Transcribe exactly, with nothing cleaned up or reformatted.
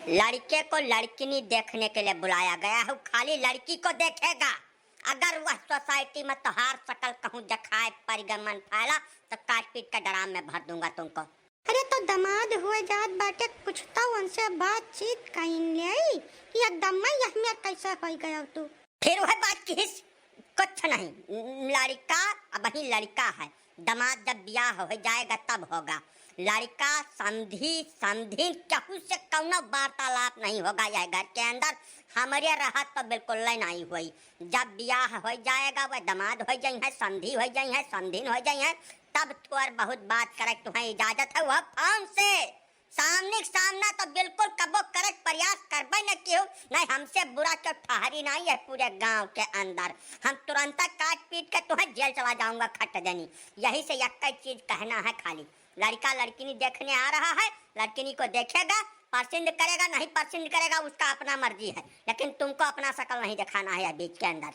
लड़के को लड़किनी देखने के लिए बुलाया गया है, खाली लड़की को देखेगा। अगर वह सोसाइटी में तोहार शकल कहूँ देखाए पड़ गए मन फैला, तो काट पीट के ड्राम में भर दूंगा तुमको। अरे तो दमाद हुए जात बाटे, कुछ तो उनसे बातचीत कइन लेई कि एकदम में यह में कैसे होई गया तू। फिर वह बात किहिस, कुछ नहीं, लड़का अबहीं लड़का है, दमाद जब बियाह हो जाएगा तब होगा। लड़का समधी, समधिन केहू से कौनो वार्तालाप नहीं होगा यह घर के अंदर। हमरे रहत तो बिल्कुल नहीं हुई। जब बियाह हो जाएगा, वह दमाद हो जाई है, समधी हो जाई है, समधिन हो जाई है, तब थोड़ बहुत बात करे तुहें इजाजत है, वह फोन से। सामने के सामना तो बिल्कुल कबो करे के प्रयास करबे न कियो, नहीं हमसे बुरा क्यों ठहरी नहीं है पूरे गांव के अंदर। हम तुरंत काट पीट के तुहें जेल चला जाऊंगा खट देनी। यही से एक ही चीज कहना है खाली, लड़का लड़किनी देखने आ रहा है, लड़किनी को देखेगा, पसंद करेगा नहीं पसंद करेगा उसका अपना मर्जी है, लेकिन तुमको अपना शकल नहीं दिखाना है बीच के अंदर।